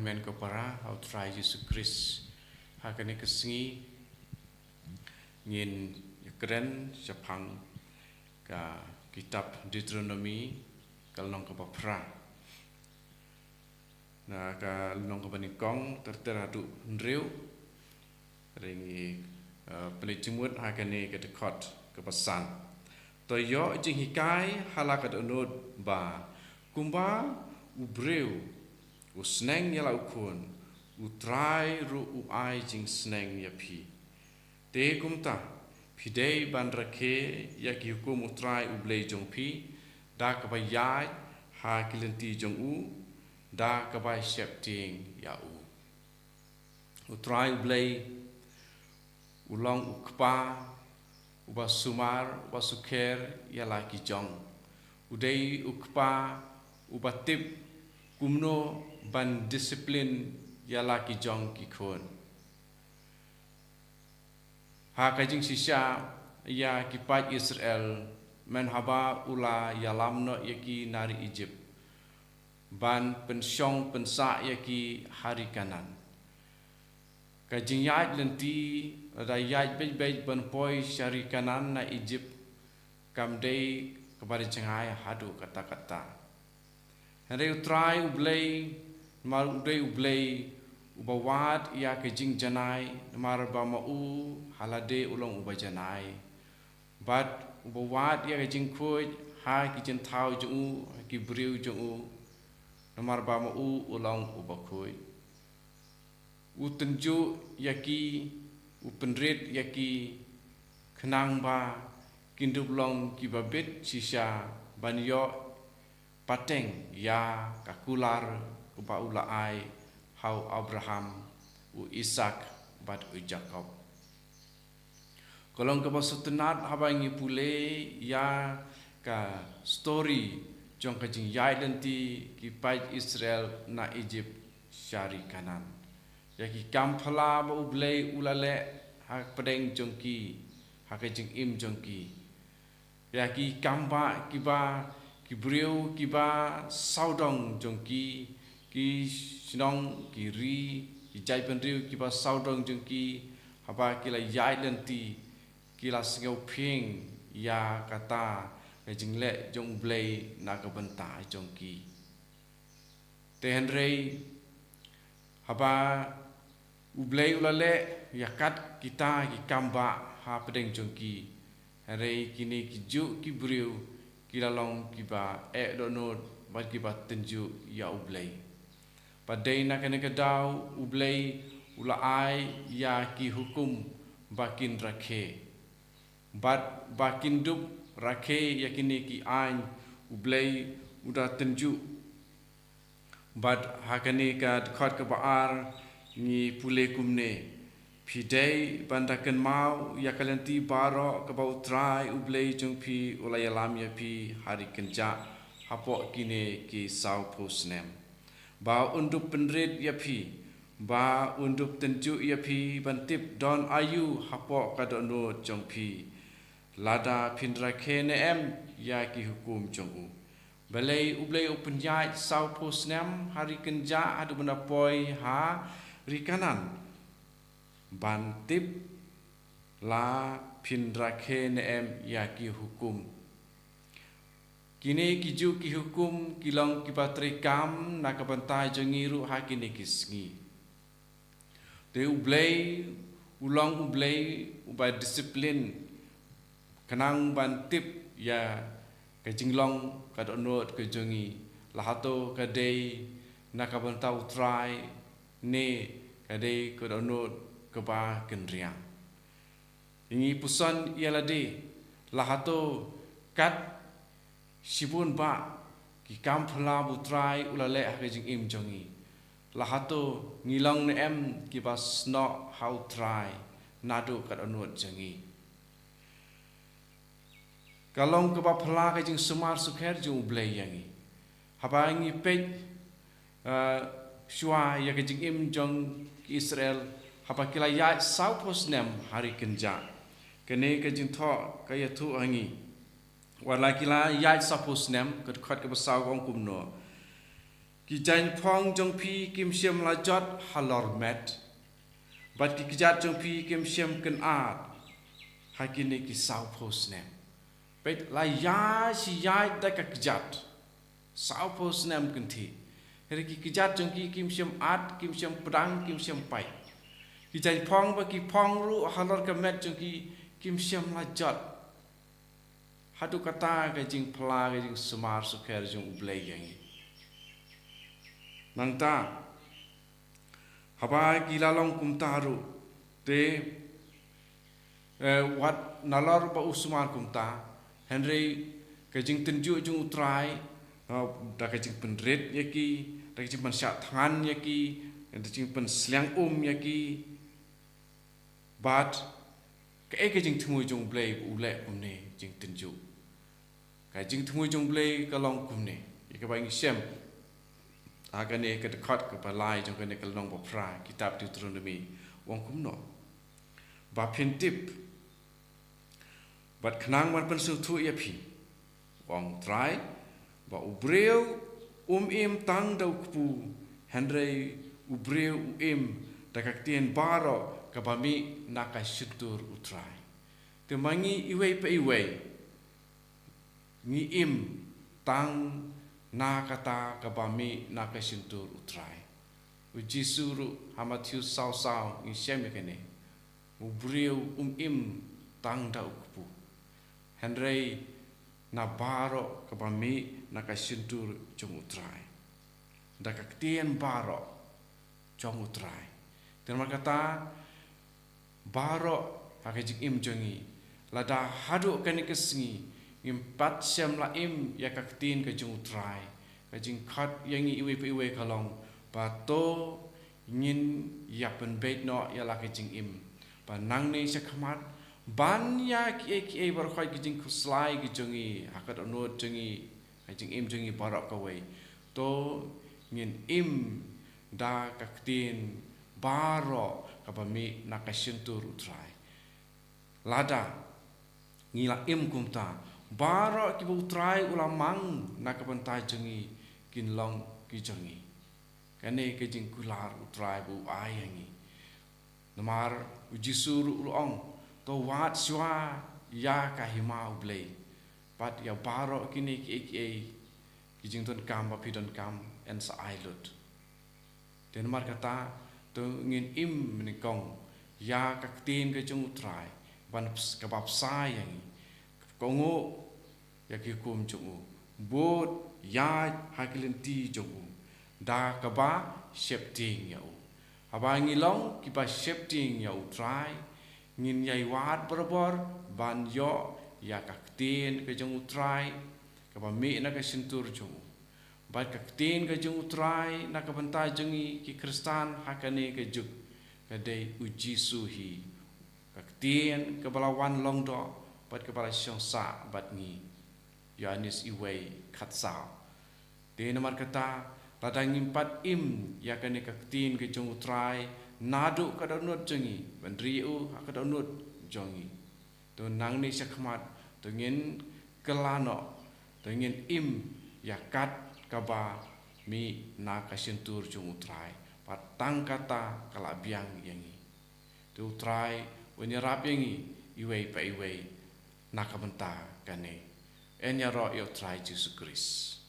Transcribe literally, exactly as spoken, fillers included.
Kmen ko para ha u Trai Jisu Khrist. Ha kane ka sngi ngin ïakren shaphang ka kitab Deuteronomi, ka lynnong kaba phra, na ka lynnong kaba nyngkong ter ter haduh hynriew. Hynrei ngi, eh, pynleit jingmut ha kane ka dkhot kaba san. To ïoh jinghikai ha la ka dohnud ba kumba u briew u sneng ïa la u khun, u Trai ruh u ai jingsneng ïa phi. Te kumta phi dei ban rakhe ïa ki hukum u Trai U Blei jong phi da kaba ïaid ha ki lynti jong u, da kaba sheptieng ïa u. U Trai U Blei u long u kpa uba sumar, uba sukher ïa la ki jong. U dei u kpa uba tip kumno ban discipline ïa la ki jong ki khun. Ha ka jingshisha ïa ki paid Israel, mynhaba u la ïalam noh ïa ki na ri Ijipt ban pynshong pynsah ïa ki ha ri Kanaan. Ka jingïaid lynti, lada ïaid beit beit ban poi sha ri Kanaan na Ijipt, kam dei kaba ri jngai haduh katta katta. Hynrei u Trai U Blei, namar u dei U Blei uba wad ïa ka jingjanai, namar ba ma u ha lade u long uba janai. Bad uba wad ïa ka jingkhuid ha ki jingthaw jong u, ha ki briew jong u, namar ba ma u u long uba khuid. U tynjuh ïa ki, u pynrit ïa ki, khnang ba kin dup long kiba bit shisha ban ïoh pateng ïa ka kular kaba u la ai ha u Abraham, u Isak bad u Jakob. Ka long kaba sngewtynnat haba ngi pule ïa ka story jong ka jingïaid lynti ki paid Israel na Ijipt sha ri Kanaan. Ïa ki kam phylla ba U Blei u la leh ha pdeng jong ki, ha ka jingim jong ki. Ïa ki kam ba kiba, ki briew kiba sawdong jong ki, ki shnong, ki ri, ki jaitbynriew kiba sawdong jong ki, haba ki la ïaid lynti, ki la sngewphieng ïa kata ka jingleh jong U Blei na ka bynta jong ki. Te hynrei haba U Blei u la leh ïa kat kita ki kam ba ha pdeng jong ki, hynrei kine ki juh ki briew ki la long kiba eh dohnud bad kiba tynjuh ïa U Blei. Bad dei na kane ka daw U Blei u la ai ïa ki hukum ba kin rakhe. Bad ba kin dup rakhe ïa kine ki aiñ U Blei u da tynjuh. Bad ha kane ka dkhot kaba ar ngi pule kumne. Phi dei ban da kynmaw ïa ka lynti baroh kaba U Trai U Blei jong phi u la ïalam ïa phi ha ri kynjah hapoh kine ki sawphew snem. Ba un dup pynrit ïa phi, ba un dup tynjuh ïa phi ban tip don aïu hapoh ka dohnud jong phi. Lada phin rakhe ne em ïa ki hukum jong u. Balei U Blei u pynïaid sawphew snem ha ri kynjah haduh ban da poi ha ri Kanaan. Ban tip la phin rakhe ne em ïa ki hukum. Kine ki juh ki hukum ki long kiba treikam na ka bynta jong ngi ruh ha kine ki sngi. Te U Blei u long U Blei uba discipline, khnang ban tip ïa ka jinglong ka dohnud ka jong ngi, la hato ka dei na ka bynta U Trai ne ka dei ka dohnud kaba kynriang. Ngi puson ïa lade, la hato kat shibun bah ki kam phylla ba U Trai u la leh ha ka jingim jong ngi. La hato ngi long ne em kiba snoh ha U Trai naduh ka dohnud jong ngi. Ka long kaba phylla ka jingsumar sukher jong U Blei ïa ngi. Haba ngi peit, eh, shuwa ïa ka jingim jong ki Israel, haba ki la ïaid sawphew snem ha ri kynjah. Kane ka jingthoh ka ïathuh ha ngi. Wat la ki la ïaid sawphew snem, ka dkhot kaba saw ka ong kumno. Ki jaiñ phong jong phi kim shym la jot halor met, bad ki kjat jong phi kim shym kynad ha kine ki saw phew snem. Peit, la ïaid shi ïaid da ka kjat, saw phew snem kynthih. Hynrei ki kjat jong ki kim shym ad, kim shym pdang, kim shym pait. Ki jaiñ phong bad ki phong ruh halor ka met jong ki kim shym la jot. Haduh katta ka jingphylla, ka jingsumar sukher jong U Blei ïa ngi. Nangta, haba ki la long kumta ruh, te, eh, wat nalor ba u sumar kumta, hynrei ka jingtynjuh jong U Trai, eh, da ka jingpynrit ïa ki, da ka jingpynshah thngan ïa ki, da ka jingpynsliang um ïa ki. Bad kaei ka jingthmu jong U Blei ba u leh kumne jingtynjuh? Ka jingthmu jong U Blei ka long kumne, ïa kaba ngi shem ha kane ka dkhot kaba lai jong kane ka lynnong ba phra, kitab Deuteronomi, u ong kumno? Ba phin tip bad khnang ban pynsngewthuh ïa phi, u ong U Trai, ba u briew um im tang da u kpu, hynrei u briew u im da ka ktien baroh kaba mih na ka shyntur U Trai. Te ma ngi iwei pa iwei ngi im tang na kata kaba mih na ka shyntur U Trai. U Jisu ruh ha Mathaios saw saw ngi shem ïa kane. U briew um im tang da u kpu, hynrei na baroh kaba mih na ka shyntur jong U Trai, da ka ktien baroh jong U Trai. Te namar kata, baroh ha ka jingim jong ngi, lada haduh kane ka sngi ngim pat shym la im ïa ka ktien ka jong U Trai, ka jingkhot ïa ngi iwei pa iwei ka long ba to ngin ïa pynbeit noh ïa la ka jingim, ba nangne shakhmat ban ïa kiei kiei baroh, ki jingkhuslai ki jong ngi ha ka dohnud jong ngi, ka jingim jong ngi baroh kawei, to ngin im da ka ktien baroh kaba mih na ka shyntur U Trai. Lada ngi la im kumta, baroh kiba U Trai u la mang na ka bynta jong ngi kin long ki jong ngi. Kane ka jingkular U Trai ba u ai ha ngi. Namar U Jisu ruh u la ong, to wad shuwa ïa ka hima U Blei, bad ïa baroh kine kiei kiei ki jingdonkam ba phi donkam yn sa ai lut. Te namar kata, to ngin im nyngkong ïa ka ktien ka jong U Trai, ban ps-, kaba bsa ïa ngi, kohnguh ïa ki hukum jong u, bud ïaid ha ki lynti jong u da kaba sheptieng ïa u. Haba ngi long kiba sheptieng ïa U Trai, ngin ïai wad barabor ban ïoh ïa ka ktien ka jong U Trai kaba mih na ka shyntur jong u. Bad ka ktien ka jong U Trai na ka bynta jong ngi ki Khristan ha kane ka juk ka dei U Jisu hi, ka ktien kaba la wan long doh bad kaba la shong sah bad ngi. Ïoannis iwei khatsaw. Te namar kata, lada ngim pat im ïa kane ka ktien ka jong U Trai naduh ka dohnud jong ngi, ban ri u ha ka dohnud jong ngi, to nangne shakhmat to ngin kylla noh, to ngin im ïa kat kaba mih na ka shyntur jong U Trai, bad tang kata ka la biang ïa ngi. Te U Trai un ïarap ïa ngi iwei pa iwei na ka bynta kane. Yn ïaroh ïa U Trai Jisu Khrist.